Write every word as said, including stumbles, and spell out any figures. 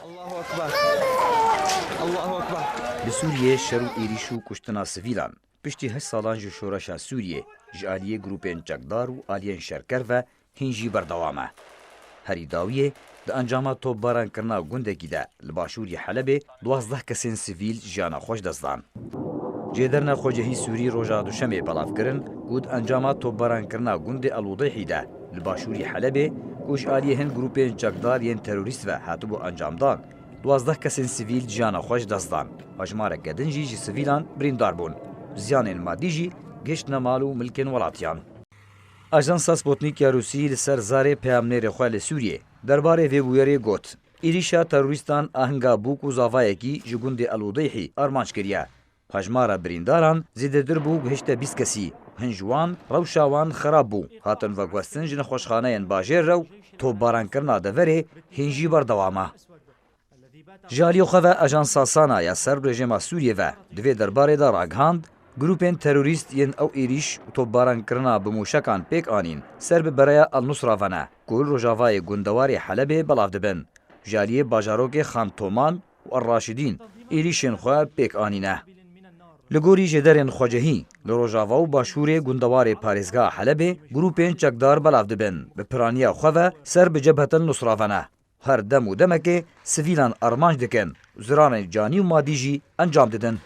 Allahu Ekber. Allahu Ekber. Li Sûriyê şer û êrîş û kuştina sivîlan. Piştî heşt salan ji şoreşa Sûriyê, ji aliyê grûpên çekdar û aliyên şerker ve hîn jî berdewam e. Herî dawiyê, di encama topbarankirina gundekî de li başûrî Helebê duwazdeh kesên sivîl jiyana xwe ji dest dan. Jêderna Xwecehî Sûrî roja Duşemê belav kirin ku di encama topbarankirina gundê El Widîhî de li başûrî Helebê, ku ji aliyê hin grûpên çekdar yên terorîst ve hatibû encamdan, duwazdeh kesên sivîl jiyana xwe ji dest dan. Hejmareke din jî ji sivîlan birîndar bûn. Ziyanên madî jî gihiştine mal û milkên welatiyan. Ajansa Sputnik ya Rûsî li ser zarê peyamnêrê xwe li Sûriyê derbarê vê bûyerê got, êrîşa terorîstan ahinga bûk û zavayekî ji gundê El Widîhî armanc kiriye. Hejmara birîndaran zêdetir bû, gihişte bîst kesî. Hin ji wan rewşa wan xerab bû. Hatin veguhestin ji nexweşxaneyên bajêr re û topbarankirina deverê hîn jî berdewam e. Ji aliyê xwe ve Ajansa Sana ya ser rejîma Sûriyê ve di vê derbarê de ragihand, grûpên terorîst yên ew êrîş û topbarankirina bi mûşekan pêk anîn ser bi bereya El Nusra ve ne, ku li rojavayê gundewarê Helebê belav dibin. Ji aliyê bajarokê Xan Toman û El Raşidîn êrîşên xwe pêk anîne. Li gorî jêderên xwecehî, li rojava û başûrê gundewarê parêzgeha Helebê grûpên çekdar belav dibin, bi piraniya xwe ve ser bi Cebhet El Nusra ve ne. Her dem û demekê sivîlan armanc dikin û ziranên canî û madî jî encam didin.